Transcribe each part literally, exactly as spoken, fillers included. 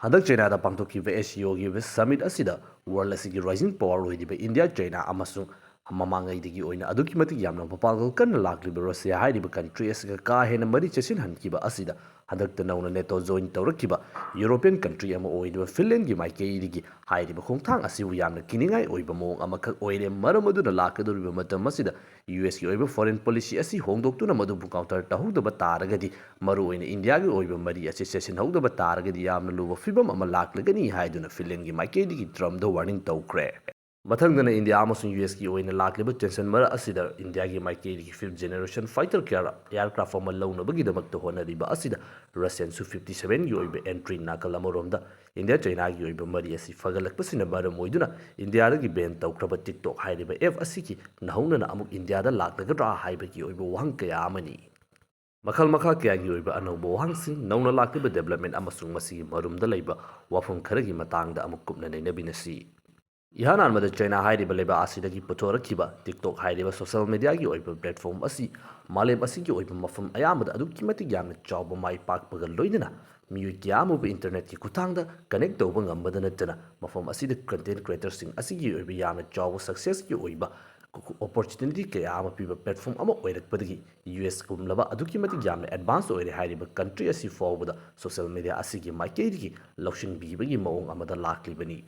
ꯍꯟꯗꯛ ꯆꯩꯅꯥꯗ ꯄꯥꯡꯊꯣꯛꯈꯤꯕ S C ꯑꯣꯒꯤ ꯑꯣꯏꯕ ꯁꯃꯤꯠ ꯑꯁꯤꯗ ꯋꯥꯔꯜ ꯑꯁꯤꯒꯤ ꯔꯥꯏꯖꯤꯡ ꯄꯋꯥꯔ ꯑꯣꯏꯔꯤꯕ ꯏꯟꯗꯤꯌꯥ, ꯆꯩꯅꯥ ꯑꯃꯁꯨꯡ ꯃꯃꯥꯡꯉꯩꯗꯒꯤ ꯑꯣꯏꯅ ꯑꯗꯨꯛꯀꯤ ꯃꯇꯤꯛ ꯌꯥꯝꯅ ꯃꯄꯥꯡꯒꯜ ꯀꯟꯅ ꯂꯥꯛꯂꯤꯕ ꯔꯁꯤꯌꯥ ꯍꯥꯏꯔꯤꯕ ꯀꯟꯇ꯭ꯔꯤ ꯑꯁꯤꯒ ꯀꯥ ꯍꯦꯟꯅ ꯃꯔꯤ ꯆꯦꯠꯁꯤꯟꯍꯟꯈꯤꯕ ꯑꯁꯤꯗ ꯍꯟꯗꯛꯇ ꯅꯧꯅ ꯅꯦꯇꯣ ꯖꯣꯏꯟ ꯇꯧꯔꯛꯈꯤꯕ ꯌꯨꯔꯣꯄꯤꯌꯟ ꯀꯟꯇ꯭ꯔꯤ ꯑꯃ ꯑꯣꯏꯔꯤꯕ ꯐꯤꯟꯂꯦꯟꯒꯤ ꯃꯥꯏꯀꯩꯗꯒꯤ ꯍꯥꯏꯔꯤꯕ ꯈꯣꯡꯊꯥꯡ ꯑꯁꯤꯕꯨ ꯌꯥꯝꯅ ꯀꯤꯅꯤꯡꯉꯥꯏ ꯑꯣꯏꯕ ꯃꯑꯣꯡ ꯑꯃꯈꯛ ꯑꯣꯏꯔꯦ꯫ ꯃꯔꯝ ꯑꯗꯨꯅ ꯂꯥꯛꯀꯗꯧꯔꯤꯕ ꯃꯇꯝ ꯑꯁꯤꯗ ꯌꯨ ꯑꯦꯁꯀꯤ ꯑꯣꯏꯕ ꯐꯣꯔꯦꯟ ꯄꯣꯂꯤꯁꯤ ꯑꯁꯤ ꯍꯣꯡꯗꯣꯛꯇꯨꯅ ꯃꯗꯨꯕꯨ ꯀꯥꯎꯟꯇꯔ ꯇꯧꯍꯧꯗꯕ ꯇꯥꯔꯒꯗꯤ, ꯃꯔꯨꯑꯣꯏꯅ ꯏꯟꯗꯤꯌꯥꯒꯤ ꯑꯣꯏꯕ ꯃꯔꯤ ꯑꯁꯤ ꯆꯦꯠꯁꯤꯟꯍꯧꯗꯕ ꯇꯥꯔꯒꯗꯤ ꯌꯥꯝꯅ ꯂꯨꯕ ꯐꯤꯕꯝ ꯑꯃ ꯂꯥꯛꯂꯒꯅꯤ ꯍꯥꯏꯗꯨꯅ ꯐꯤꯟꯂꯦꯟꯒꯤ ꯃꯥꯏꯀꯩꯗꯒꯤ ꯇ꯭ꯔꯝꯞꯗ ꯋꯥꯔꯅꯤꯡ ꯇꯧꯈ꯭ꯔꯦ꯫ ꯃꯊꯪꯗꯅ ꯏꯟꯗꯤꯌꯥ ꯑꯃꯁꯨꯡ ꯌꯨ ꯑꯦꯁꯀꯤ ꯑꯣꯏꯅ ꯂꯥꯛꯂꯤꯕ ꯇꯦꯟꯁꯟ ꯃꯔꯛ ꯑꯁꯤꯗ ꯏꯟꯗꯤꯌꯥꯒꯤ ꯃꯥꯏꯀꯩꯗꯒꯤ ꯐꯤꯐ ꯖꯦꯅꯦꯔꯦꯁꯟ ꯐꯥꯏꯇꯔ ꯀꯌꯥ ꯑꯦꯌꯥꯔꯀ꯭ꯔꯥꯐ ꯑꯃ ꯂꯧꯅꯕꯒꯤꯗꯃꯛꯇ ꯍꯣꯠꯅꯔꯤꯕ ꯑꯁꯤꯗ ꯔꯁꯤꯌꯟ ꯁꯨ ꯐꯤꯐꯇꯤ ꯁꯚꯦꯟꯒꯤ ꯑꯣꯏꯕ ꯑꯦꯟꯇ꯭ꯔꯤ꯫ ꯅꯥꯀꯜ ꯑꯃꯔꯣꯝꯗ ꯏꯟꯗꯤꯌꯥ ꯆꯩꯅꯥꯒꯤ ꯑꯣꯏꯕ ꯃꯔꯤ ꯑꯁꯤ ꯐꯒꯠꯂꯛꯄꯁꯤꯅ ꯃꯔꯝ ꯑꯣꯏꯗꯨꯅ ꯏꯟꯗꯤꯌꯥꯗꯒꯤ ꯕꯦꯟ ꯇꯧꯈ꯭ꯔꯕ ꯇꯤꯛꯇꯣꯛ ꯍꯥꯏꯔꯤꯕ ꯑꯦꯞ ꯑꯁꯤꯒꯤ ꯅꯧꯍꯧꯅꯅ ꯑꯃꯨꯛ ꯏꯟꯗꯤꯌꯥꯗ ꯂꯥꯛꯂꯒꯗ꯭ꯔꯥ ꯍꯥꯏꯕꯒꯤ ꯑꯣꯏꯕ ꯋꯥꯍꯪ ꯀꯌꯥ ꯑꯃꯅꯤ꯫ ꯃꯈꯜ ꯃꯈꯥ ꯀꯌꯥꯒꯤ ꯑꯣꯏꯕ ꯑꯅꯧꯕ ꯋꯥꯍꯪꯁꯤꯡ, ꯅꯧꯅ ꯂꯥꯛꯂꯤꯕ ꯗꯦꯕꯂꯞꯃꯦꯟ ꯑꯃꯁꯨꯡ ꯃꯁꯤꯒꯤ ꯃꯔꯨꯝꯗ ꯂꯩꯕ ꯋꯥꯐꯝ ꯈꯔꯒꯤ ꯃꯇꯥꯡꯗ ꯑꯃꯨꯛ ꯀꯨꯞꯅ ꯅꯩꯅꯃꯤꯟꯅꯁꯤ꯫ ꯏꯍꯥꯟ ꯍꯥꯟꯕꯗ ꯆꯩꯅꯥ ꯍꯥꯏꯔꯤꯕ ꯂꯩꯕꯥꯛ ꯑꯁꯤꯗꯒꯤ ꯄꯨꯊꯣꯔꯛꯈꯤꯕ ꯇꯤꯛꯇꯣꯛ ꯍꯥꯏꯔꯤꯕ ꯁꯣꯁꯤꯌꯦꯜ ꯃꯤꯗꯤꯌꯥꯒꯤ ꯑꯣꯏꯕ ꯄ꯭ꯂꯦꯠꯐꯣꯝ ꯑꯁꯤ ꯃꯥꯂꯦꯝ ꯑꯁꯤꯒꯤ ꯑꯣꯏꯕ ꯃꯐꯝ ꯑꯌꯥꯝꯕꯗ ꯑꯗꯨꯛꯀꯤ ꯃꯇꯤꯛ ꯌꯥꯝꯅ ꯆꯥꯎꯕ ꯃꯥꯏ ꯄꯥꯛꯄꯒ ꯂꯣꯏꯅꯅ ꯃꯤꯑꯣꯏ ꯀꯌꯥ ꯑꯃꯕꯨ ꯏꯟꯇꯔꯅꯦꯠꯀꯤ ꯈꯨꯠꯊꯥꯡꯗ ꯀꯅꯦꯛ ꯇꯧꯕ ꯉꯝꯕꯗ ꯅꯠꯇꯅ ꯃꯐꯝ ꯑꯁꯤꯗ ꯀꯟꯇꯦꯟ ꯀ꯭ꯔꯤꯌꯦꯇꯔꯁꯤꯡ ꯑꯁꯤꯒꯤ ꯑꯣꯏꯕ ꯌꯥꯝꯅ ꯆꯥꯎꯕ ꯁꯛꯁꯦꯁꯀꯤ ꯑꯣꯏꯕ ꯑꯣꯄꯣꯔꯆꯨꯅꯤꯇꯤ ꯀꯌꯥ ꯑꯃ ꯄꯤꯕ ꯄ꯭ꯂꯦꯠꯐꯣꯝ ꯑꯃ ꯑꯣꯏꯔꯛꯄꯗꯒꯤ ꯌꯨ ꯑꯦꯁ ꯀꯨꯝꯂꯕ ꯑꯗꯨꯛꯀꯤ ꯃꯇꯤꯛ ꯌꯥꯝꯅ ꯑꯦꯗꯚꯥꯟꯁ ꯑꯣꯏꯔꯦ ꯍꯥꯏꯔꯤꯕ ꯀꯟꯇ꯭ꯔꯤ ꯑꯁꯤ ꯐꯥꯎꯕꯗ ꯁꯣꯁꯤꯌꯦꯜ ꯃꯤꯗꯤꯌꯥ ꯑꯁꯤꯒꯤ ꯃꯥꯏꯀꯩꯗꯒꯤ ꯂꯧꯁꯤꯟꯕꯤꯕꯒꯤ ꯃꯑꯣꯡ ꯑꯃꯗ ꯂꯥꯛꯂꯤꯕꯅꯤ꯫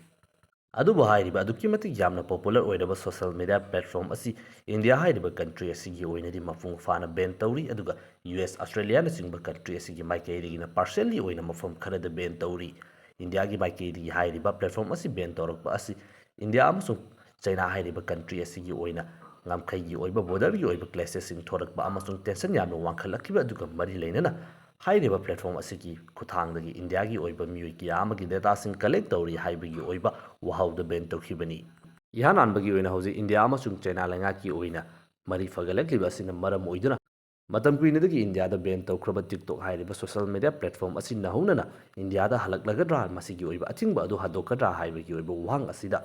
ꯑꯗꯨꯕꯨ ꯍꯥꯏꯔꯤꯕ ꯑꯗꯨꯛꯀꯤ ꯃꯇꯤꯛ ꯌꯥꯝꯅ ꯄꯣꯄꯨꯂꯔ ꯑꯣꯏꯔꯕ ꯁꯣꯁꯤꯌꯦꯜ ꯃꯤꯗꯤꯌꯥ ꯄ꯭ꯂꯦꯠꯐꯣꯝ ꯑꯁꯤ ꯏꯟꯗꯤꯌꯥ ꯍꯥꯏꯔꯤꯕ ꯀꯟꯇ꯭ꯔꯤ ꯑꯁꯤꯒꯤ ꯑꯣꯏꯅꯗꯤ ꯃꯄꯨꯡ ꯐꯥꯅ ꯕꯦꯟ ꯇꯧꯔꯤ, ꯑꯗꯨꯒ ꯌꯨ ꯑꯦꯁ, ꯑꯁꯇ꯭ꯔꯦꯂꯤꯌꯥꯅꯆꯤꯡꯕ ꯀꯟꯇ꯭ꯔꯤ ꯑꯁꯤꯒꯤ ꯃꯥꯏꯀꯩꯗꯒꯤꯅ ꯄꯥꯔꯁꯦꯜꯂꯤ ꯑꯣꯏꯅ ꯃꯐꯝ ꯈꯔꯗ ꯕꯦꯟ ꯇꯧꯔꯤ꯫ ꯏꯟꯗꯤꯌꯥꯒꯤ ꯃꯥꯏꯀꯩꯗꯒꯤ ꯍꯥꯏꯔꯤꯕ ꯄ꯭ꯂꯦꯠꯐꯣꯝ ꯑꯁꯤ ꯕꯦꯟ ꯇꯧꯔꯛꯄ ꯑꯁꯤ ꯏꯟꯗꯤꯌꯥ ꯑꯃꯁꯨꯡ ꯆꯩꯅꯥ ꯍꯥꯏꯔꯤꯕ ꯀꯟꯇ꯭ꯔꯤ ꯑꯁꯤꯒꯤ ꯑꯣꯏꯅ ꯉꯝꯈꯩꯒꯤ ꯑꯣꯏꯕ ꯕꯣꯔꯗꯔꯒꯤ ꯑꯣꯏꯕ ꯀ꯭ꯂꯦꯁꯦꯁꯁꯤꯡ ꯊꯣꯔꯛꯄ ꯑꯃꯁꯨꯡ ꯇꯦꯟꯁꯟ ꯌꯥꯝꯅ ꯋꯥꯡꯈꯠꯂꯛꯈꯤꯕ ꯑꯗꯨꯒ ꯃꯔꯤ ꯂꯩꯅꯅ ꯍꯥꯏꯔꯤꯕ ꯄ꯭ꯂꯦꯠꯐꯣꯝ ꯑꯁꯤꯒꯤ ꯈꯨꯠꯊꯥꯡꯗꯒꯤ ꯏꯟꯗꯤꯌꯥꯒꯤ ꯑꯣꯏꯕ ꯃꯤꯑꯣꯏ ꯀꯌꯥ ꯑꯃꯒꯤ ꯗꯦꯇꯥꯁꯤꯡ ꯀꯂꯦꯛ ꯇꯧꯔꯤ ꯍꯥꯏꯕꯒꯤ ꯑꯣꯏꯕ ꯋꯥꯍꯧꯗ ꯕꯦꯟ ꯇꯧꯈꯤꯕꯅꯤ꯫ ꯏꯍꯥꯟ ꯍꯥꯟꯕꯒꯤ ꯑꯣꯏꯅ ꯍꯧꯖꯤꯛ ꯏꯟꯗꯤꯌꯥ ꯑꯃꯁꯨꯡ ꯆꯩꯅꯥ ꯂꯩꯉꯥꯛꯀꯤ ꯑꯣꯏꯅ ꯃꯔꯤ ꯐꯒꯠꯂꯛꯂꯤꯕ ꯑꯁꯤꯅ ꯃꯔꯝ ꯑꯣꯏꯗꯨꯅ ꯃꯇꯝ ꯀꯨꯏꯅꯗꯒꯤ ꯏꯟꯗꯤꯌꯥꯗ ꯕꯦꯟ ꯇꯧꯈ꯭ꯔꯕ ꯇꯤꯛꯇꯣꯛ ꯍꯥꯏꯔꯤꯕ ꯁꯣꯁꯤꯌꯦꯜ ꯃꯤꯗꯤꯌꯥ ꯄ꯭ꯂꯦꯠꯐꯣꯔꯝ ꯑꯁꯤ ꯅꯧꯍꯧꯅꯅ ꯏꯟꯗꯤꯌꯥꯗ ꯍꯜꯂꯛꯂꯒꯗ꯭ꯔꯥ, ꯃꯁꯤꯒꯤ ꯑꯣꯏꯕ ꯑꯊꯤꯡꯕ ꯑꯗꯨ ꯍꯟꯗꯣꯛꯀꯗ꯭ꯔꯥ ꯍꯥꯏꯕꯒꯤ ꯑꯣꯏꯕ ꯋꯥꯍꯪ ꯑꯁꯤꯗ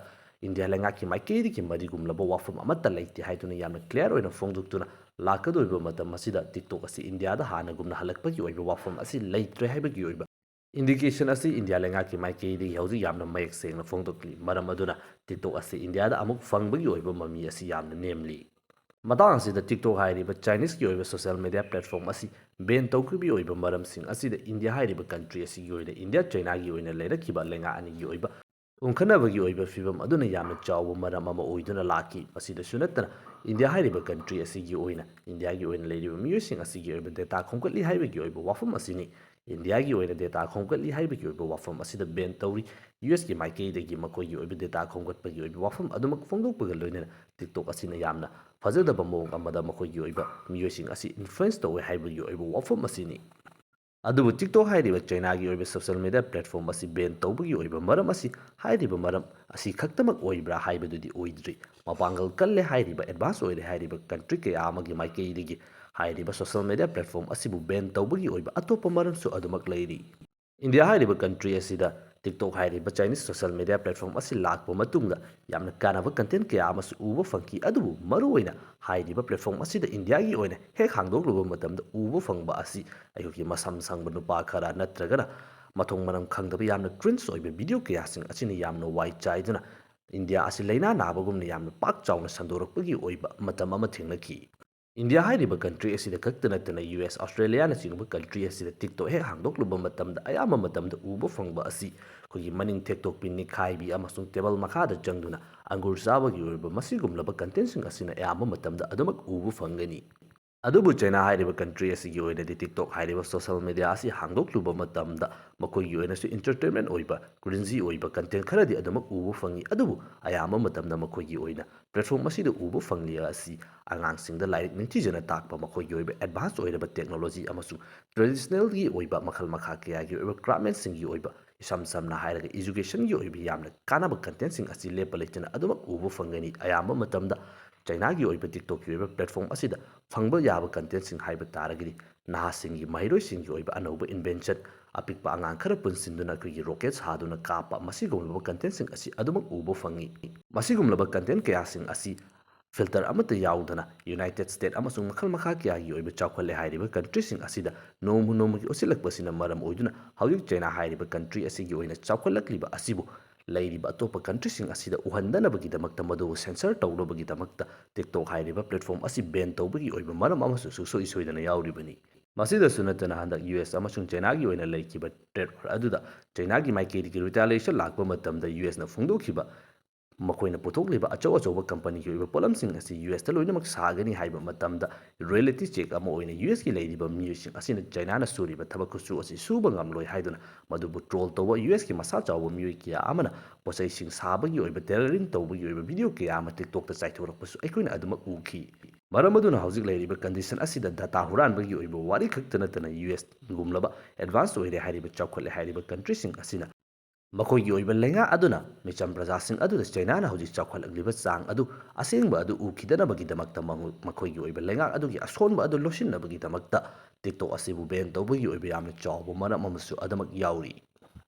ꯏꯟꯗꯤꯌꯥ ꯂꯩꯉꯥꯛꯀꯤ ꯃꯥꯏꯀꯩꯗꯒꯤ ꯃꯔꯤꯒꯨꯝꯂꯕ ꯋꯥꯐꯝ ꯑꯃꯠꯇ ꯂꯩꯇꯦ ꯍꯥꯏꯗꯨꯅ ꯌꯥꯝꯅ ꯀ꯭ꯂꯤꯌꯥꯔ ꯑꯣꯏꯅ ꯐꯣꯡꯗꯣꯛꯇꯨꯅ ꯂꯥꯛꯀꯗꯧꯔꯤꯕ ꯃꯇꯝ ꯑꯁꯤꯗ ꯇꯤꯛꯇꯣꯛ ꯑꯁꯤ ꯏꯟꯗꯤꯌꯥꯗ ꯍꯥꯟꯅꯒꯨꯝꯅ ꯍꯜꯂꯛꯄꯒꯤ ꯑꯣꯏꯕ ꯋꯥꯐꯝ ꯑꯁꯤ ꯂꯩꯇ꯭ꯔꯦ ꯍꯥꯏꯕꯒꯤ ꯑꯣꯏꯕ Indication ꯑꯁꯤ ꯏꯟꯗꯤꯌꯥ ꯂꯩꯉꯥꯛꯀꯤ ꯃꯥꯏꯀꯩꯗꯒꯤ ꯍꯧꯖꯤꯛ ꯌꯥꯝꯅ ꯃꯌꯦꯛ ꯁꯦꯡꯅ ꯐꯣꯡꯗꯣꯛꯂꯤ꯫ ꯃꯔꯝ ꯑꯗꯨꯅ TikTok ꯑꯁꯤ ꯏꯟꯗꯤꯌꯥꯗ ꯑꯃꯨꯛ ꯐꯪꯕꯒꯤ ꯑꯣꯏꯕ ꯃꯃꯤ ꯑꯁꯤ ꯌꯥꯝꯅ ꯅꯦꯝꯂꯤ꯫ ꯃꯇꯥꯡ ꯑꯁꯤꯗ TikTok ꯍꯥꯏꯔꯤꯕ Chineseꯀꯤ ꯑꯣꯏꯕ social media platform ꯑꯁꯤ ban ꯇꯧꯈꯤꯕꯒꯤ ꯑꯣꯏꯕ ꯃꯔꯝꯁꯤꯡ ꯑꯁꯤꯗ ꯏꯟꯗꯤꯌꯥ ꯍꯥꯏꯔꯤꯕ country ꯑꯁꯤꯒꯤ ꯑꯣꯏꯅ ꯏꯟꯗꯤꯌꯥ ꯆꯩꯅꯥꯒꯤ ꯑꯣꯏꯅ ꯂꯩꯔꯛꯈꯤꯕ ꯂꯩꯉꯥꯛ ꯑꯅꯤꯒꯤ ꯑꯣꯏꯕ ꯎꯪꯈꯠꯅꯕꯒꯤ ꯑꯣꯏꯕ ꯐꯤꯕꯝ ꯑꯗꯨꯅ ꯌꯥꯝꯅ ꯆꯥꯎꯕ ꯃꯔꯝ ꯑꯃ ꯑꯣꯏꯗꯨꯅ ꯂꯥꯛꯈꯤ꯫ ꯃꯁꯤꯗꯁꯨ ꯅꯠꯇꯅ ꯏꯟꯗꯤꯌꯥ ꯍꯥꯏꯔꯤꯕ country ꯑꯁꯤꯒꯤ ꯑꯣꯏꯅ ꯏꯟꯗꯤꯌꯥꯒꯤ ꯑꯣꯏꯅ ꯂꯩꯔꯤꯕ ꯃꯤꯑꯣꯏꯁꯤꯡ ꯑꯁꯤꯒꯤ ꯑꯣꯏꯕ data ꯈꯣꯝꯒꯠꯂꯤ ꯍꯥꯏꯕꯒꯤ ꯑꯣꯏꯕ ꯋꯥꯐꯝ ꯑꯁꯤꯅꯤ꯫ ꯏꯟꯗꯤꯌꯥꯒꯤ ꯑꯣꯏꯅ data ꯈꯣꯝꯒꯠꯂꯤ ꯍꯥꯏꯕꯒꯤ ꯑꯣꯏꯕ ꯋꯥꯐꯝ ꯑꯁꯤꯗ ban ꯇꯧꯔꯤ꯫ USꯀꯤ ꯃꯥꯏꯀꯩꯗꯒꯤ ꯃꯈꯣꯏꯒꯤ ꯑꯣꯏꯕ data ꯈꯣꯝꯒꯠꯄꯒꯤ ꯑꯣꯏꯕ ꯋꯥꯐꯝ ꯑꯗꯨꯃꯛ ꯐꯣꯡꯗꯣꯛꯄꯒ ꯂꯣꯏꯅꯅ TikTok ꯑꯁꯤꯅ ꯌꯥꯝꯅ ꯐꯖꯗꯕ ꯃꯑꯣꯡ ꯑꯃꯗ ꯃꯈꯣꯏꯒꯤ ꯑꯣꯏꯕ ꯃꯤꯑꯣꯏꯁꯤꯡ ꯑꯁꯤ influence ꯇꯧꯋꯦ ꯍꯥꯏꯕꯒꯤ ꯑꯣꯏꯕ ꯋꯥꯐꯝ ꯑꯁꯤꯅꯤ꯫ ꯑꯗꯨꯕꯨ TikTok ꯍꯥꯏꯔꯤꯕ ꯆꯩꯅꯥꯒꯤ ꯑꯣꯏꯕ social media platform ꯑꯁꯤ ban ꯇꯧꯕꯒꯤ ꯑꯣꯏꯕ ꯃꯔꯝ ꯑꯁꯤ ꯍꯥꯏꯔꯤꯕ ꯃꯔꯝ ꯑꯁꯤ ꯈꯛꯇꯃꯛ ꯑꯣꯏꯕ꯭ꯔꯥ ꯍꯥꯏꯕꯗꯨꯗꯤ ꯑꯣꯏꯗ꯭ꯔꯤ꯫ ꯃꯄꯥꯡꯒꯜ ꯀꯜꯂꯦ ꯍꯥꯏꯔꯤꯕ, advance ꯑꯣꯏꯔꯦ ꯍꯥꯏꯔꯤꯕ country ꯀꯌꯥ ꯑꯃꯒꯤ ꯃꯥꯏꯀꯩꯗꯒꯤ ꯍꯥꯏꯔꯤꯕ social media platform ꯑꯁꯤꯕꯨ ban ꯇꯧꯕꯒꯤ ꯑꯣꯏꯕ ꯑꯇꯣꯞꯄ ꯃꯔꯝꯁꯨ ꯑꯗꯨꯃꯛ ꯂꯩꯔꯤ꯫ ꯏꯟꯗꯤꯌꯥ ꯍꯥꯏꯔꯤꯕ country ꯑꯁꯤꯗ TikTok ꯍꯥꯏꯔꯤꯕ Chinese social media platform ꯑꯁꯤ ꯂꯥꯛꯄ ꯃꯇꯨꯡꯗ ꯌꯥꯝꯅ ꯀꯥꯟꯅꯕ content ꯀꯌꯥ ꯑꯃꯁꯨ ꯎꯕ ꯐꯪꯈꯤ꯫ ꯑꯗꯨꯕꯨ ꯃꯔꯨꯑꯣꯏꯅ ꯍꯥꯏꯔꯤꯕ platform ꯑꯁꯤꯗ ꯏꯟꯗꯤꯌꯥꯒꯤ ꯑꯣꯏꯅ ꯍꯦꯛ ꯍꯥꯡꯗꯣꯛꯂꯨꯕ ꯃꯇꯝꯗ ꯎꯕ ꯐꯪꯕ ꯑꯁꯤ ꯑꯩꯈꯣꯏꯒꯤ ꯃꯁꯝ ꯁꯪꯕ ꯅꯨꯄꯥ ꯈꯔ ꯅꯠꯇ꯭ꯔꯒꯅ ꯃꯊꯣꯡ ꯃꯔꯝ ꯈꯪꯗꯕ ꯌꯥꯝꯅ cringe ꯑꯣꯏꯕ video ꯀꯌꯥꯁꯤꯡ ꯑꯁꯤꯅ ꯌꯥꯝꯅ ꯋꯥꯏ ꯆꯥꯏꯗꯨꯅ ꯏꯟꯗꯤꯌꯥ ꯑꯁꯤ ꯂꯥꯏꯅꯥ ꯅꯥꯕꯒꯨꯝꯅ ꯌꯥꯝꯅ ꯄꯥꯛ ꯆꯥꯎꯅ ꯁꯟꯗꯣꯔꯛꯄꯒꯤ ꯑꯣꯏꯕ ꯃꯇꯝ ꯑꯃ ꯊꯦꯡꯅꯈꯤ꯫ ꯏꯟꯗꯤꯌꯥ ꯍꯥꯏꯔꯤꯕ country ꯑꯁꯤꯗ ꯈꯛꯇ ꯅꯠꯇꯅ US, Australia ꯅꯆꯤꯡꯕ country ꯑꯁꯤꯗ TikTok ꯍꯦꯛ ꯍꯥꯡꯗꯣꯛꯂꯨꯕ ꯃꯇꯝꯗ ꯑꯌꯥꯝꯕ ꯃꯇꯝꯗ ꯎꯕ ꯐꯪꯕ ꯑꯁꯤ ꯑꯩꯈꯣꯏꯒꯤ ꯃꯅꯤꯡ ꯊꯦꯛꯇꯣꯛꯄꯤ, ꯅꯤꯛꯈꯥꯏꯕꯤ ꯑꯃꯁꯨꯡ table ꯃꯈꯥꯗ ꯆꯪꯗꯨꯅ ꯑꯪꯒꯨꯔ ꯆꯥꯕꯒꯤ ꯑꯣꯏꯕ ꯃꯁꯤꯒꯨꯝꯂꯕ contentꯁꯤꯡ ꯑꯁꯤꯅ ꯑꯌꯥꯝꯕ ꯃꯇꯝꯗ ꯑꯗꯨꯃꯛ ꯎꯕ ꯐꯪꯒꯅꯤ꯫ ꯑꯗꯨꯕꯨ ꯆꯩꯅꯥ ꯍꯥꯏꯔꯤꯕ country ꯑꯁꯤꯒꯤ ꯑꯣꯏꯅꯗꯤ TikTok ꯍꯥꯏꯔꯤꯕ social media ꯑꯁꯤ ꯍꯥꯡꯗꯣꯛꯂꯨꯕ ꯃꯇꯝꯗ ꯃꯈꯣꯏꯒꯤ ꯑꯣꯏꯅꯁꯨ entertainment ꯑꯣꯏꯕ, cringy ꯑꯣꯏꯕ content ꯈꯔꯗꯤ ꯑꯗꯨꯃꯛ ꯎꯕ ꯐꯪꯉꯤ꯫ ꯑꯗꯨꯕꯨ ꯑꯌꯥꯝꯕ ꯃꯇꯝꯗ ꯃꯈꯣꯏꯒꯤ ꯑꯣꯏꯅ platform ꯑꯁꯤꯗ ꯎꯕ ꯐꯪꯂꯤ ꯑꯁꯤ ꯑꯉꯥꯡꯁꯤꯡꯗ ꯂꯥꯏꯔꯤꯛ ꯅꯤꯡꯊꯤꯖꯅ ꯇꯥꯛꯄ, ꯃꯈꯣꯏꯒꯤ ꯑꯣꯏꯕ advance ꯑꯣꯏꯔꯕ technology ꯑꯃꯁꯨꯡ traditionalꯒꯤ ꯑꯣꯏꯕ ꯃꯈꯜ ꯃꯈꯥ ꯀꯌꯥꯒꯤ ꯑꯣꯏꯕ craftmentꯁꯤꯡꯒꯤ ꯑꯣꯏꯕ, ꯏꯁꯝ ꯁꯝꯅ ꯍꯥꯏꯔꯒ educationꯒꯤ ꯑꯣꯏꯕ ꯌꯥꯝꯅ ꯀꯥꯟꯅꯕ contentꯁꯤꯡ ꯑꯁꯤ ꯂꯦꯞꯄ ꯂꯩꯇꯅ ꯑꯗꯨꯃꯛ ꯎꯕ ꯐꯪꯒꯅꯤ꯫ ꯑꯌꯥꯝꯕ ꯃꯇꯝꯗ ꯆꯩꯅꯥꯒꯤ ꯑꯣꯏꯕ TikTokꯀꯤ ꯑꯣꯏꯕ platform ꯑꯁꯤꯗ ꯐꯪꯕ ꯌꯥꯕ contentꯁꯤꯡ ꯍꯥꯏꯕ ꯇꯥꯔꯒꯗꯤ ꯅꯍꯥꯁꯤꯡꯒꯤ, ꯃꯍꯩꯔꯣꯏꯁꯤꯡꯒꯤ ꯑꯣꯏꯕ ꯑꯅꯧꯕ invention, ꯑꯄꯤꯛꯄ ꯑꯉꯥꯡ ꯈꯔ ꯄꯨꯟꯁꯤꯟꯗꯨꯅ ꯑꯩꯈꯣꯏꯒꯤ rocket ꯁꯥꯗꯨꯅ ꯀꯥꯞꯄ, ꯃꯁꯤꯒꯨꯝꯂꯕ contentꯁꯤꯡ ꯑꯁꯤ ꯑꯗꯨꯃꯛ ꯎꯕ ꯐꯪꯉꯤ꯫ ꯃꯁꯤꯒꯨꯝꯂꯕ content ꯀꯌꯥꯁꯤꯡ ꯑꯁꯤ filter ꯑꯃꯠꯇ ꯌꯥꯎꯗꯅ United States ꯑꯃꯁꯨꯡ ꯃꯈꯜ ꯃꯈꯥ ꯀꯌꯥꯒꯤ ꯑꯣꯏꯕ ꯆꯥꯎꯈꯠꯂꯦ ꯍꯥꯏꯔꯤꯕ countryꯁꯤꯡ ꯑꯁꯤꯗ ꯅꯣꯡꯃ ꯅꯣꯡꯃꯒꯤ ꯎꯠꯁꯤꯜꯂꯛꯄꯁꯤꯅ ꯃꯔꯝ ꯑꯣꯏꯗꯨꯅ ꯍꯧꯖꯤꯛ China ꯍꯥꯏꯔꯤꯕ country ꯑꯁꯤꯒꯤ ꯑꯣꯏꯅ ꯆꯥꯎꯈꯠꯂꯛꯂꯤꯕ ꯑꯁꯤꯕꯨ ꯂꯩꯔꯤꯕ ꯑꯇꯣꯞꯄ countryꯁꯤꯡ ꯑꯁꯤꯗ ꯎꯍꯟꯗꯅꯕꯒꯤꯗꯃꯛꯇ, ꯃꯗꯨꯕꯨ censor ꯇꯧꯅꯕꯒꯤꯗꯃꯛꯇ TikTok ꯍꯥꯏꯔꯤꯕ platform ꯑꯁꯤ ban ꯇꯧꯕꯒꯤ ꯑꯣꯏꯕ ꯃꯔꯝ ꯑꯃꯁꯨ ꯁꯨꯡꯁꯣꯏ ꯁꯣꯏꯗꯅ ꯌꯥꯎꯔꯤꯕꯅꯤ꯫ ꯃꯁꯤꯗꯁꯨ ꯅꯠꯇꯅ, ꯍꯟꯗꯛ US ꯑꯃꯁꯨꯡ Chinaꯒꯤ ꯑꯣꯏꯅ ꯂꯩꯈꯤꯕ trade war ꯑꯗꯨꯗ Chinaꯒꯤ ꯃꯥꯏꯀꯩꯗꯒꯤ retaliation ꯂꯥꯛꯄ ꯃꯇꯝꯗ USꯅ ꯐꯣꯡꯗꯣꯛꯈꯤꯕ ꯃꯈꯣꯏꯅ ꯄꯨꯊꯣꯛꯂꯤꯕ ꯑꯆꯧ ꯑꯆꯧꯕ companyꯒꯤ ꯑꯣꯏꯕ ꯄꯣꯠꯂꯝꯁꯤꯡ ꯑꯁꯤ USꯇ ꯂꯣꯏꯅꯃꯛ ꯁꯥꯒꯅꯤ ꯍꯥꯏꯕ ꯃꯇꯝꯗ, reality check ꯑꯃ ꯑꯣꯏꯅ USꯀꯤ ꯂꯩꯔꯤꯕ ꯃꯤꯑꯣꯏꯁꯤꯡ ꯑꯁꯤꯅ Chinaꯅ ꯁꯨꯔꯤꯕ ꯊꯕꯛ ꯈꯨꯠꯁꯨ ꯑꯁꯤ ꯁꯨꯕ ꯉꯝꯂꯣꯏ ꯍꯥꯏꯗꯨꯅ ꯃꯗꯨꯕꯨ troll ꯇꯧꯕ USꯀꯤ ꯃꯁꯥ ꯆꯥꯎꯕ ꯃꯤꯑꯣꯏ ꯀꯌꯥ ꯑꯃꯅ ꯄꯣꯠꯆꯩꯁꯤꯡ ꯁꯥꯕꯒꯤ ꯑꯣꯏꯕ, tailoring ꯇꯧꯕꯒꯤ ꯑꯣꯏꯕ video ꯀꯌꯥ ꯑꯃ TikTokꯇ ꯆꯥꯏꯊꯣꯔꯛꯄꯁꯨ ꯑꯩꯈꯣꯏꯅ ꯑꯗꯨꯃꯛ ꯎꯈꯤ꯫ ꯃꯔꯝ ꯑꯗꯨꯅ ꯍꯧꯖꯤꯛ ꯂꯩꯔꯤꯕ condition ꯑꯁꯤꯗ data ꯍꯨꯔꯥꯟꯕꯒꯤ ꯑꯣꯏꯕ ꯋꯥꯔꯤ ꯈꯛꯇ ꯅꯠꯇꯅ, USꯒꯨꯝꯂꯕ advance ꯑꯣꯏꯔꯦ ꯍꯥꯏꯔꯤꯕ, ꯆꯥꯎꯈꯠꯂꯦ ꯍꯥꯏꯔꯤꯕ countryꯁꯤꯡ ꯑꯁꯤꯅ ꯃꯈꯣꯏꯒꯤ ꯑꯣꯏꯕ ꯂꯩꯉꯥꯛ ꯑꯗꯨꯅ ꯃꯤꯆꯝ ꯄ꯭ꯔꯖꯥꯁꯤꯡ ꯑꯗꯨꯗ Chinaꯅ ꯍꯧꯖꯤꯛ ꯆꯥꯎꯈꯠꯂꯛꯂꯤꯕ ꯆꯥꯡ ꯑꯗꯨ ꯑꯁꯦꯡꯕ ꯑꯗꯨ ꯎꯈꯤꯗꯅꯕꯒꯤꯗꯃꯛꯇ, ꯃꯉꯣ-, ꯃꯈꯣꯏꯒꯤ ꯑꯣꯏꯕ ꯂꯩꯉꯥꯛ ꯑꯗꯨꯒꯤ ꯑꯁꯣꯟꯕ ꯑꯗꯨ ꯂꯣꯠꯁꯤꯟꯅꯕꯒꯤꯗꯃꯛꯇ TikTok ꯑꯁꯤꯕꯨ ban ꯇꯧꯕꯒꯤ ꯑꯣꯏꯕ ꯌꯥꯝꯅ ꯆꯥꯎꯕ ꯃꯔꯝ ꯑꯃꯁꯨ ꯑꯗꯨꯃꯛ ꯌꯥꯎꯔꯤ꯫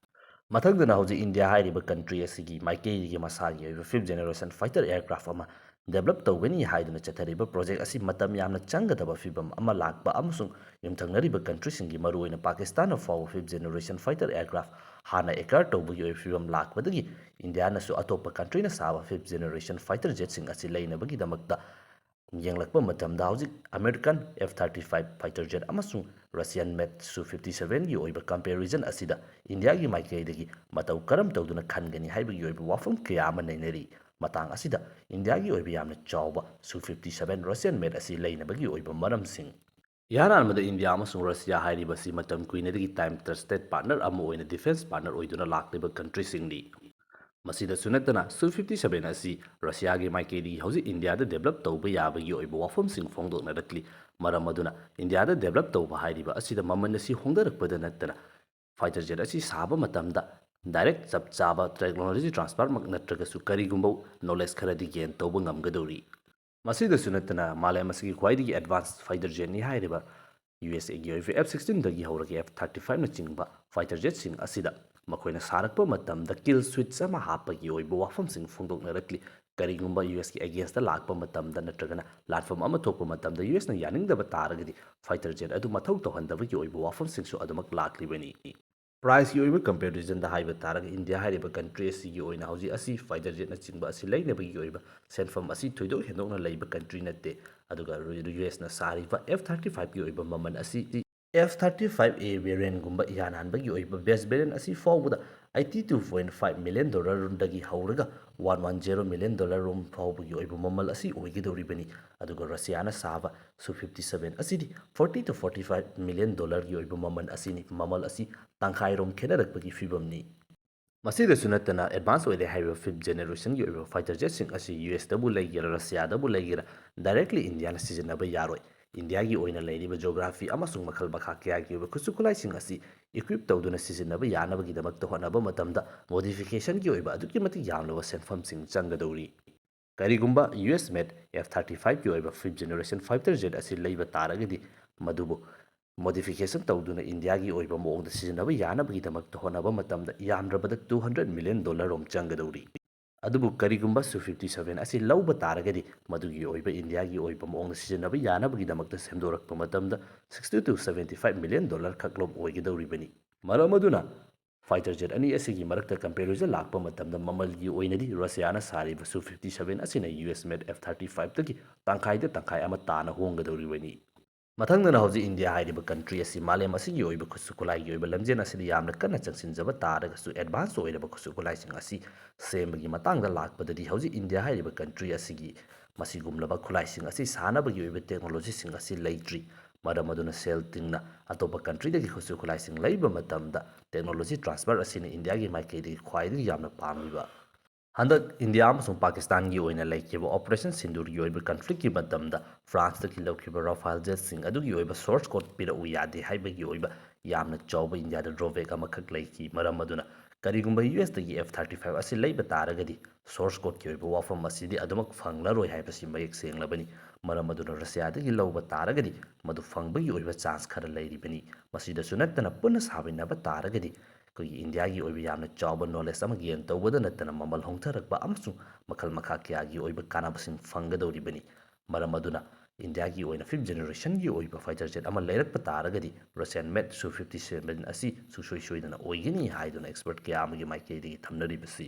ꯃꯊꯪꯗꯅ ꯍꯧꯖꯤꯛ India ꯍꯥꯏꯔꯤꯕ country ꯑꯁꯤꯒꯤ ꯃꯥꯏꯀꯩꯗꯒꯤ ꯃꯁꯥꯒꯤ ꯑꯣꯏꯕ fifth generation fighter aircraft ꯑꯃ develop ꯇꯧꯒꯅꯤ ꯍꯥꯏꯗꯨꯅ ꯆꯠꯊꯔꯤꯕ project ꯑꯁꯤ ꯃꯇꯝ ꯌꯥꯝꯅ ꯆꯪꯒꯗꯕ ꯐꯤꯕꯝ ꯑꯃ ꯂꯥꯛꯄ ꯑꯃꯁꯨꯡ ꯌꯨꯝꯊꯪꯅꯔꯤꯕ countryꯁꯤꯡꯒꯤ, ꯃꯔꯨꯑꯣꯏꯅ ꯄꯥꯀꯤꯁꯇꯥꯟꯅ ꯐꯥꯎꯕ fifth generation fighter aircraft ꯍꯥꯟꯅ acquire ꯇꯧꯕꯒꯤ ꯑꯣꯏꯕ ꯐꯤꯕꯝ ꯂꯥꯛꯄꯗꯒꯤ Indiaꯅꯁꯨ ꯑꯇꯣꯞꯄ countryꯅ ꯁꯥꯕ fifth generation fighter jetꯁꯤꯡ ꯑꯁꯤ ꯂꯩꯅꯕꯒꯤꯗꯃꯛꯇ ꯌꯦꯡꯂꯛꯄ ꯃꯇꯝꯗ, ꯍꯧꯖꯤꯛ American F thirty five fighter jet ꯑꯃꯁꯨꯡ Russian made Su fifty sevenꯒꯤ ꯑꯣꯏꯕ comparison ꯑꯁꯤꯗ Indiaꯒꯤ ꯃꯥꯏꯀꯩꯗꯒꯤ ꯃꯇꯧ ꯀꯔꯝ ꯇꯧꯗꯨꯅ ꯈꯟꯒꯅꯤ ꯍꯥꯏꯕꯒꯤ ꯑꯣꯏꯕ ꯋꯥꯐꯝ ꯀꯌꯥ ꯑꯃ ꯅꯩꯅꯔꯤ꯫ ꯃꯇꯥꯡ ꯑꯁꯤꯗ Indiaꯒꯤ ꯑꯣꯏꯕ ꯌꯥꯝꯅ ꯆꯥꯎꯕ Su fifty seven Russian made ꯑꯁꯤ ꯂꯩꯅꯕꯒꯤ ꯑꯣꯏꯕ ꯃꯔꯝꯁꯤꯡ꯫ ꯏꯍꯥꯟ ꯍꯥꯟꯕꯗ India ꯑꯃꯁꯨꯡ Russia ꯍꯥꯏꯔꯤꯕꯁꯤ ꯃꯇꯝ ꯀꯨꯏꯅꯗꯒꯤ time trusted partner ꯑꯃ ꯑꯣꯏꯅ defence partner ꯑꯣꯏꯗꯨꯅ ꯂꯥꯛꯂꯤꯕ countryꯁꯤꯡꯅꯤ꯫ ꯃꯁꯤꯗꯁꯨ ꯅꯠꯇꯅ, Su fifty seven ꯑꯁꯤ Russiaꯒꯤ ꯃꯥꯏꯀꯩꯗꯒꯤ ꯍꯧꯖꯤꯛ Indiaꯗ develop ꯇꯧꯕ ꯌꯥꯕꯒꯤ ꯑꯣꯏꯕ ꯋꯥꯐꯝꯁꯤꯡ ꯐꯣꯡꯗꯣꯛꯅꯔꯛꯂꯤ꯫ ꯃꯔꯝ ꯑꯗꯨꯅ Indiaꯗ develop ꯇꯧꯕ ꯍꯥꯏꯔꯤꯕ ꯑꯁꯤꯗ ꯃꯃꯜ ꯑꯁꯤ ꯍꯣꯡꯊꯔꯛꯄꯗ ꯅꯠꯇꯅ, fighter jet ꯑꯁꯤ ꯁꯥꯕ ꯃꯇꯝꯗ direct ꯆꯞ ꯆꯥꯕ technology transferꯃꯛ ꯅꯠꯇ꯭ꯔꯒꯁꯨ ꯀꯔꯤꯒꯨꯝꯕ knowledge ꯈꯔꯗꯤ gain ꯇꯧꯕ ꯉꯝꯒꯗꯧꯔꯤ꯫ ꯃꯁꯤꯗꯁꯨ ꯅꯠꯇꯅ, ꯃꯥꯂꯦꯝ ꯑꯁꯤꯒꯤ ꯈ꯭ꯋꯥꯏꯗꯒꯤ advance fighter jetꯅꯤ ꯍꯥꯏꯔꯤꯕ USAꯒꯤ ꯑꯣꯏꯕ F sixteenꯗꯒꯤ ꯍꯧꯔꯒ F thirty fiveꯅꯆꯤꯡꯕ fighter jetꯁꯤꯡ ꯑꯁꯤꯗ ꯃꯈꯣꯏꯅ ꯁꯥꯔꯛꯄ ꯃꯇꯝꯗ kill switch ꯑꯃ ꯍꯥꯞꯄꯒꯤ ꯑꯣꯏꯕ ꯋꯥꯐꯝꯁꯤꯡ ꯐꯣꯡꯗꯣꯛꯅꯔꯛꯂꯤ꯫ ꯀꯔꯤꯒꯨꯝꯕ ꯌꯨ ꯑꯦꯁꯀꯤ ꯑꯦꯒꯦꯟꯁꯇ ꯂꯥꯛꯄ ꯃꯇꯝꯗ ꯅꯠꯇ꯭ꯔꯒꯅ ꯂꯥꯟꯐꯝ ꯑꯃ ꯊꯣꯛꯄ ꯃꯇꯝꯗ ꯌꯨ ꯑꯦꯁꯅ ꯌꯥꯅꯤꯡꯗꯕ ꯇꯥꯔꯒꯗꯤ ꯐꯥꯏꯇꯔ ꯖꯦꯠ ꯑꯗꯨ ꯃꯊꯧ ꯇꯧꯍꯟꯗꯕꯒꯤ ꯑꯣꯏꯕ ꯋꯥꯐꯝꯁꯤꯡꯁꯨ ꯑꯗꯨꯃꯛ ꯂꯥꯛꯂꯤꯕꯅꯤ꯫ ꯄ꯭ꯔꯥꯏꯁꯀꯤ ꯑꯣꯏꯕ ꯀꯝꯄꯦꯔꯤꯖꯟꯗ ꯍꯥꯏꯕ ꯇꯥꯔꯒ ꯏꯟꯗꯤꯌꯥ ꯍꯥꯏꯔꯤꯕ ꯀꯟꯇ꯭ꯔꯤ ꯑꯁꯤꯒꯤ ꯑꯣꯏꯅ ꯍꯧꯖꯤꯛ ꯑꯁꯤ ꯐꯥꯏꯇꯔ ꯖꯦꯠꯅꯆꯤꯡꯕ ꯑꯁꯤ ꯂꯩꯅꯕꯒꯤ ꯑꯣꯏꯕ ꯁꯦꯟꯐꯝ ꯑꯁꯤ ꯊꯣꯏꯗꯣꯛ ꯍꯦꯟꯗꯣꯛꯅ ꯂꯩꯕ ꯀꯟꯇ꯭ꯔꯤ ꯅꯠꯇꯦ꯫ ꯑꯗꯨꯒ ꯌꯨ ꯑꯦꯁꯅ ꯁꯥꯔꯤꯕ ꯑꯦꯐ ꯊꯥꯔꯇꯤ ꯐꯥꯏꯚꯀꯤ ꯑꯣꯏꯕ ꯃꯃꯜ ꯑꯁꯤ ꯑꯦꯐ ꯊꯥꯔꯇꯤ ꯐꯥꯏꯚ ꯑꯦ ꯚꯦꯔꯤꯌꯟꯒꯨꯝꯕ ꯏꯍꯥꯟ ꯍꯥꯟꯕꯒꯤ ꯑꯣꯏꯕ ꯕꯦꯁ ꯚꯦꯔꯤꯌꯟ ꯑꯁꯤ ꯐꯥꯎꯕꯗ eighty two point five million ꯗꯣꯂꯔꯗꯒꯤ ꯍꯧꯔꯒ one one zero million dollar ꯔꯣꯝ ꯐꯥꯎꯕꯒꯤ ꯑꯣꯏꯕ ꯃꯃꯜ ꯑꯁꯤ ꯑꯣꯏꯒꯗꯧꯔꯤꯕꯅꯤ꯫ ꯑꯗꯨꯒ ꯔꯁꯤꯌꯥꯅ ꯁꯥꯕ ꯁꯨ ꯐꯤꯐꯇꯤ ꯁꯚꯦꯟ ꯑꯁꯤꯗꯤ forty two forty five million ꯗꯣꯂꯔꯒꯤ ꯑꯣꯏꯕ ꯃꯃꯜ ꯑꯁꯤꯅꯤ꯫ ꯃꯃꯜ ꯑꯁꯤ ꯇꯪꯈꯥꯏꯔꯣꯝ ꯈꯦꯠꯅꯔꯛꯄꯒꯤ ꯐꯤꯕꯝꯅꯤ꯫ ꯃꯁꯤꯗꯁꯨ ꯅꯠꯇꯅ ꯑꯦꯗꯚꯥꯟꯁ ꯑꯣꯏꯔꯦ ꯍꯥꯏꯔꯤꯕ ꯐꯤꯐ ꯖꯦꯅꯦꯔꯦꯁꯟꯒꯤ ꯑꯣꯏꯕ ꯐꯥꯏꯇꯔ ꯖꯦꯠꯁꯤꯡ ꯑꯁꯤ ꯌꯨ ꯑꯦꯁꯇꯕꯨ ꯂꯩꯒꯦꯔꯥ ꯔꯁꯤꯌꯥꯗꯕꯨ ꯂꯩꯒꯦꯔꯥ ꯗꯥꯏꯔꯦꯛꯂꯤ ꯏꯟꯗꯤꯌꯥꯅ ꯁꯤꯖꯤꯟꯅꯕ ꯌꯥꯔꯣꯏ꯫ ꯏꯟꯗꯤꯌꯥꯒꯤ ꯑꯣꯏꯅ ꯂꯩꯔꯤꯕ ꯖꯣꯒ꯭ꯔꯥꯐꯤ ꯑꯃꯁꯨꯡ ꯃꯈꯜ ꯃꯈꯥ ꯀꯌꯥꯒꯤ ꯑꯣꯏꯕ ꯈꯨꯠꯁꯨ ꯈꯨꯠꯂꯥꯏꯁꯤꯡ ꯑꯁꯤ ꯏꯀ꯭ꯋꯤꯞ ꯇꯧꯗꯨꯅ ꯁꯤꯖꯤꯟꯅꯕ ꯌꯥꯅꯕꯒꯤꯗꯃꯛꯇ ꯍꯣꯠꯅꯕ ꯃꯇꯝꯗ ꯃꯣꯗꯤꯐꯤꯀꯦꯁꯟꯒꯤ ꯑꯣꯏꯕ ꯑꯗꯨꯛꯀꯤ ꯃꯇꯤꯛ ꯌꯥꯝꯂꯕ ꯁꯦꯟꯐꯝꯁꯤꯡ ꯆꯪꯒꯗꯧꯔꯤ꯫ ꯀꯔꯤꯒꯨꯝꯕ ꯌꯨ ꯑꯦꯁ ꯃꯦꯗ ꯑꯦꯐ ꯊꯥꯔꯇꯤ ꯐꯥꯏꯚꯀꯤ ꯑꯣꯏꯕ ꯐꯤꯐ ꯖꯦꯅꯦꯔꯦꯁꯟ ꯐꯥꯏꯇꯔ ꯖꯦꯠ ꯑꯁꯤ ꯂꯩꯕ ꯇꯥꯔꯒꯗꯤ ꯃꯗꯨꯕꯨ ꯃꯣꯗꯤꯐꯤꯀꯦꯁꯟ ꯇꯧꯗꯨꯅ ꯏꯟꯗꯤꯌꯥꯒꯤ ꯑꯣꯏꯕ ꯃꯑꯣꯡꯗ ꯁꯤꯖꯤꯟꯅꯕ ꯌꯥꯅꯕꯒꯤꯗꯃꯛꯇ ꯍꯣꯠꯅꯕ ꯃꯇꯝꯗ ꯌꯥꯝꯗ꯭ꯔꯕꯗ ꯇꯨ ꯍꯟꯗ꯭ꯔꯦꯠ ꯃꯤꯂꯤꯌꯟ ꯗꯣꯂꯔ ꯔꯣꯝ ꯆꯪꯒꯗꯧꯔꯤ꯫ ꯑꯗꯨꯕꯨ ꯀꯔꯤꯒꯨꯝꯕ ꯁꯨ ꯐꯤꯐꯇꯤ ꯁꯚꯦꯟ ꯑꯁꯤ ꯂꯧꯕ ꯇꯥꯔꯒꯗꯤ ꯃꯗꯨꯒꯤ ꯑꯣꯏꯕ ꯏꯟꯗꯤꯌꯥꯒꯤ ꯑꯣꯏꯕ ꯃꯑꯣꯡꯗ ꯁꯤꯖꯤꯟꯅꯕ ꯌꯥꯅꯕꯒꯤꯗꯃꯛꯇ ꯁꯦꯝꯗꯣꯔꯛꯄ ꯃꯇꯝꯗ sixty two seventy five million dollar ꯈꯛ ꯂꯣꯝ ꯑꯣꯏꯒꯗꯧꯔꯤꯕꯅꯤ꯫ ꯃꯔꯝ ꯑꯗꯨꯅ ꯐꯥꯏꯇꯔ ꯖꯦꯠ ꯑꯅꯤ ꯑꯁꯤꯒꯤ ꯃꯔꯛꯇ ꯀꯝꯄꯦꯔꯤꯖꯟ ꯂꯥꯛꯄ ꯃꯇꯝꯗ ꯃꯃꯜꯒꯤ ꯑꯣꯏꯅꯗꯤ ꯔꯁꯤꯌꯥꯅ ꯁꯥꯔꯤꯕ ꯁꯨ ꯐꯤꯐꯇꯤ ꯁꯚꯦꯟ ꯑꯁꯤꯅ ꯌꯨ ꯑꯦꯁ ꯃꯦꯗ ꯑꯦꯐ ꯊꯥꯔꯇꯤ ꯐꯥꯏꯚꯇꯒꯤ ꯇꯪꯈꯥꯏꯗ ꯇꯪꯈꯥꯏ ꯑꯃ ꯇꯥꯅ ꯍꯣꯡꯒꯗꯧꯔꯤꯕꯅꯤ꯫ ꯃꯊꯪꯗꯅ ꯍꯧꯖꯤꯛ ꯏꯟꯗꯤꯌꯥ ꯍꯥꯏꯔꯤꯕ ꯀꯟꯇ꯭ꯔꯤ ꯑꯁꯤ ꯃꯥꯂꯦꯝ ꯑꯁꯤꯒꯤ ꯑꯣꯏꯕ ꯈꯨꯠꯁꯨ ꯈꯨꯠꯂꯥꯏꯒꯤ ꯑꯣꯏꯕ ꯂꯝꯖꯦꯜ ꯑꯁꯤꯗ ꯌꯥꯝꯅ ꯀꯟꯅ ꯆꯪꯁꯤꯟꯖꯕ ꯇꯥꯔꯒꯁꯨ ꯑꯦꯗꯚꯥꯟꯁ ꯑꯣꯏꯔꯕ ꯈꯨꯠꯁꯨ ꯈꯨꯠꯂꯥꯏꯁꯤꯡ ꯑꯁꯤ ꯁꯦꯝꯕꯒꯤ ꯃꯇꯥꯡꯗ ꯂꯥꯛꯄꯗꯗꯤ ꯍꯧꯖꯤꯛ ꯏꯟꯗꯤꯌꯥ ꯍꯥꯏꯔꯤꯕ ꯀꯟꯇ꯭ꯔꯤ ꯑꯁꯤꯒꯤ ꯃꯁꯤꯒꯨꯝꯂꯕ ꯈꯨꯠꯂꯥꯏꯁꯤꯡ ꯑꯁꯤ ꯁꯥꯅꯕꯒꯤ ꯑꯣꯏꯕ ꯇꯦꯛꯅꯣꯂꯣꯖꯤꯁꯤꯡ ꯑꯁꯤ ꯂꯩꯇ꯭ꯔꯤ꯫ ꯃꯔꯝ ꯑꯗꯨꯅ ꯁꯦꯜ ꯇꯤꯡꯅ ꯑꯇꯣꯞꯄ ꯀꯟꯇ꯭ꯔꯤꯗꯒꯤ ꯈꯨꯠꯁꯨ ꯈꯨꯠꯂꯥꯏꯁꯤꯡ ꯂꯩꯕ ꯃꯇꯝꯗ ꯇꯦꯛꯅꯣꯂꯣꯖꯤ ꯇ꯭ꯔꯥꯟꯁꯐꯔ ꯑꯁꯤꯅ ꯏꯟꯗꯤꯌꯥꯒꯤ ꯃꯥꯏꯀꯩꯗꯒꯤ ꯈ꯭ꯋꯥꯏꯗꯒꯤ ꯌꯥꯝꯅ ꯄꯥꯝꯂꯤꯕ꯫ ꯍꯟꯗꯛ ꯏꯟꯗꯤꯌꯥ ꯑꯃꯁꯨꯡ ꯄꯥꯀꯤꯁꯇꯥꯟꯒꯤ ꯑꯣꯏꯅ ꯂꯩꯈꯤꯕ ꯑꯣꯄꯔꯦꯁꯟ ꯁꯤꯟꯗꯨꯔꯒꯤ ꯑꯣꯏꯕ ꯀꯟꯐ꯭ꯂꯤꯛꯀꯤ ꯃꯇꯝꯗ ꯐ꯭ꯔꯥꯟꯁꯇꯒꯤ ꯂꯧꯈꯤꯕ ꯔꯥꯐꯥꯜ ꯖꯦꯠꯁꯤꯡ ꯑꯗꯨꯒꯤ ꯑꯣꯏꯕ ꯁꯣꯔꯁ ꯀꯣꯗ ꯄꯤꯔꯛꯎ ꯌꯥꯗꯦ ꯍꯥꯏꯕꯒꯤ ꯑꯣꯏꯕ ꯌꯥꯝꯅ ꯆꯥꯎꯕ ꯏꯟꯗꯤꯌꯥꯗ ꯗ꯭ꯔꯣꯕꯦꯛ ꯑꯃꯈꯛ ꯂꯩꯈꯤ꯫ ꯃꯔꯝ ꯑꯗꯨꯅ ꯀꯔꯤꯒꯨꯝꯕ ꯌꯨ ꯑꯦꯁꯇꯒꯤ ꯑꯦꯐ ꯊꯥꯔꯇꯤ ꯐꯥꯏꯚ ꯑꯁꯤ ꯂꯩꯕ ꯇꯥꯔꯒꯗꯤ ꯁꯣꯔꯁ ꯀꯣꯗꯀꯤ ꯑꯣꯏꯕ ꯋꯥꯐꯝ ꯑꯁꯤꯗꯤ ꯑꯗꯨꯃꯛ ꯐꯪꯂꯔꯣꯏ ꯍꯥꯏꯕꯁꯤ ꯃꯌꯦꯛ ꯁꯦꯡꯂꯕꯅꯤ꯫ ꯃꯔꯝ ꯑꯗꯨꯅ ꯔꯁꯤꯌꯥꯗꯒꯤ ꯂꯧꯕ ꯇꯥꯔꯒꯗꯤ ꯃꯗꯨ ꯐꯪꯕꯒꯤ ꯑꯣꯏꯕ ꯆꯥꯟꯁ ꯈꯔ ꯂꯩꯔꯤꯕꯅꯤ꯫ ꯃꯁꯤꯗꯁꯨ ꯅꯠꯇꯅ ꯄꯨꯟꯅ ꯁꯥꯃꯤꯟꯅꯕ ꯇꯥꯔꯒꯗꯤ ꯑꯩꯈꯣꯏꯒꯤ ꯏꯟꯗꯤꯌꯥꯒꯤ ꯑꯣꯏꯕ ꯌꯥꯝꯅ ꯆꯥꯎꯕ knowledge ꯑꯃ gain ꯇꯧꯕꯗ ꯅꯠꯇꯅ ꯃꯃꯜ ꯍꯣꯡꯊꯔꯛꯄ ꯑꯃꯁꯨꯡ ꯃꯈꯜ ꯃꯈꯥ ꯀꯌꯥꯒꯤ ꯑꯣꯏꯕ ꯀꯥꯟꯅꯕꯁꯤꯡ ꯐꯪꯒꯗꯧꯔꯤꯕꯅꯤ꯫ ꯃꯔꯝ ꯑꯗꯨꯅ ꯏꯟꯗꯤꯌꯥꯒꯤ ꯑꯣꯏꯅ fifth generation ꯒꯤ ꯑꯣꯏꯕ fighter jet ꯑꯃ ꯂꯩꯔꯛꯄ ꯇꯥꯔꯒꯗꯤ Russian made Su fifty seven ꯑꯁꯤ ꯁꯨꯡꯁꯣꯏ ꯁꯣꯏꯗꯅ ꯑꯣꯏꯒꯅꯤ ꯍꯥꯏꯗꯨꯅ expert ꯀꯌꯥ ꯑꯃꯒꯤ ꯃꯥꯏꯀꯩꯗꯒꯤ ꯊꯝꯅꯔꯤꯕꯁꯤ